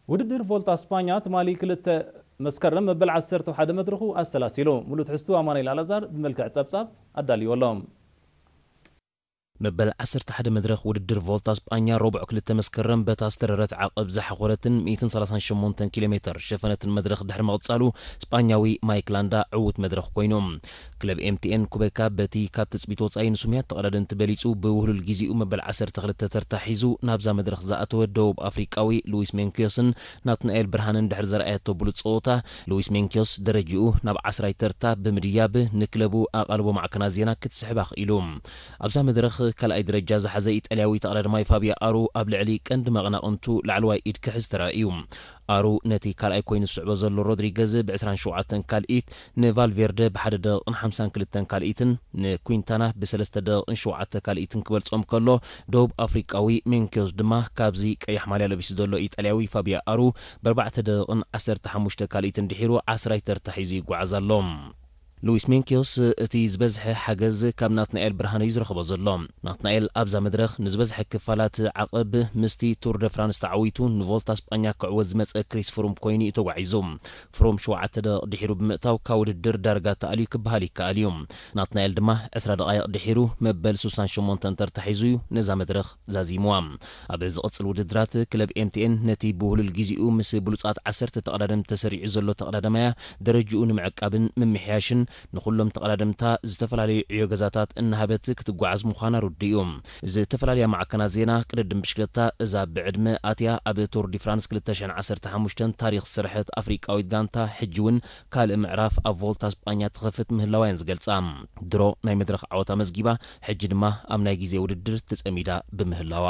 ውድድር ቮልታ ስፓኛ ትማሊ ክልተ መስከረም መበል ዓሰርተ ሓደ መድረኹ ኣሰላሲሉ። ሙሉእ ትሕዝቱ ኣማኑኤል ኣላዛር ብመልክዕ ጸብጻብ ኣዳልዩ ኣሎ። መበል ዓሰርተ ሓደ መድረኽ ውድድር ቮልታ ስጳኛ ረቡዕ ክልተ መስከረም በታ ዝተረረት ዓቐብ ዝሓኾረትን ሚእትን ሰላሳን ሸሞንተን ኪሎ ሜተር ሸፈነትን መድረኽ ድሕሪ ምቕጻሉ፣ ስጳኛዊ ማይክ ላንዳ ዕዉት መድረኽ ኮይኑ። ክለብ ኤምቲኤን ኩቤካ በቲ ካብ ትጽቢት ወጻኢ ንስሙያት ተቐዳደምቲ በሊጹ ብውህሉል ግዜኡ መበል ዓሰርተ ክልተ ተርታ ሒዙ ናብዛ መድረኽ ዝኣተወ ደቡብ ኣፍሪቃዊ ሉዊስ ሜንኪዮስን ናትናኤል ብርሃንን ድሕሪ ዘርኣየቶ ብሉጽ ጸወታ፣ ሉዊስ ሜንኪዮስ ደረጅኡ ናብ ዓስራይ ተርታ ብምድያብ ንክለቡ ኣቓልቦ ማዕከናት ዜና ክትስሕብ ኣኽኢሉ። ኣብዛ መድረኽ ካልኣይ ደረጃ ዝሓዘ ኢጣልያዊ ተቐዳዳማይ ፋብያ ኣሩ ኣብ ልዕሊ ቀንዲ መቐናቕንቱ ላዕለዋይ ኢድ ክሕዝ ተራእዩ። ኣሩ ነቲ ካልኣይ ኮይኑ ዝስዕቦ ዘሎ ሮድሪገዝ ብ ዕስራን ሸውዓተን ካልኢት፣ ንቫልቬርደ ብሓደ ደቂቕን ሓምሳን ክልተን ካልኢትን ንኩንታና ብሰለስተ ደቂቕን ሸውዓተ ካልኢትን ክበልጾም ከሎ፣ ደቡብ ኣፍሪቃዊ ሜንኪዮስ ድማ ካብዚ ቀያሕ ማልያ ለቢሱ ዘሎ ኢጣልያዊ ፋብያ ኣሩ ብኣርባዕተ ደቂቕን ዓሰርተ ሓሙሽተ ካልኢትን ድሒሩ ዓስራይ ተርታ ሒዙ ይጓዓዝ ኣሎ። ሉዊስ ሜንኪዮስ እቲ ዝበዝሐ ሓገዝ ካብ ናትናኤል ብርሃነ እዩ ዝረኽቦ ዘሎ። ናትናኤል ኣብዛ መድረኽ ንዝበዝሐ ክፋላት ዓቐብ ምስቲ ቱር ደ ፍራንስ ተዓዊቱ ንቮልታ ስጳኛ ክዕወት ዝመጸ ክሪስ ፍሩም ኮይኑ እዩ ተጓዒዙ። ፍሩም ሸውዓተ ደቂቕ ድሒሩ ብምእታው ካብ ውድድር ዳርጋ ተኣልዩ ክበሃል ይከኣል እዩ። ናትናኤል ድማ ዕስራ ደቓይቕ ድሒሩ መበል ሱሳን ሸሞንተን ተርታ ሒዙ እዩ ነዛ መድረኽ ዛዚምዋ። ኣብ ዝቕጽል ውድድራት ክለብ ኤምቲኤን ነቲ ብውህሉል ግዜኡ ምስ ብሉጻት ዓሰርተ ተቐዳደምቲ ተሰሪዑ ዘሎ ተቐዳዳማያ ደረጅኡ ንምዕቃብን ምምሕያሽን ንኹሎም ተቐዳደምታ ዝተፈላለዩ ዕዮ ገዛታት እናሃበት ክትጓዓዝ ምዃና ርዱእ እዩ። ዝተፈላለያ ማዕከናት ዜና ቅድድም ብሽክለታ እዛ ብዕድመ ኣትያ ኣብ ቱር ዲ ፍራንስ ክልተ ሽሕን ዓሰርተ ሓሙሽተን ታሪኽ ዝሰርሐት ኣፍሪቃዊት ጋንታ ሕጂ እውን ካልእ ምዕራፍ ኣብ ቮልታ ስጳኛ ትኸፍት ምህላዋ እየን ዝገልጻ። ድሮ ናይ መድረኽ ዓወታ መዝጊባ፣ ሕጂ ድማ ኣብ ናይ ግዜ ውድድር ተጸሚዳ ብምህላዋ።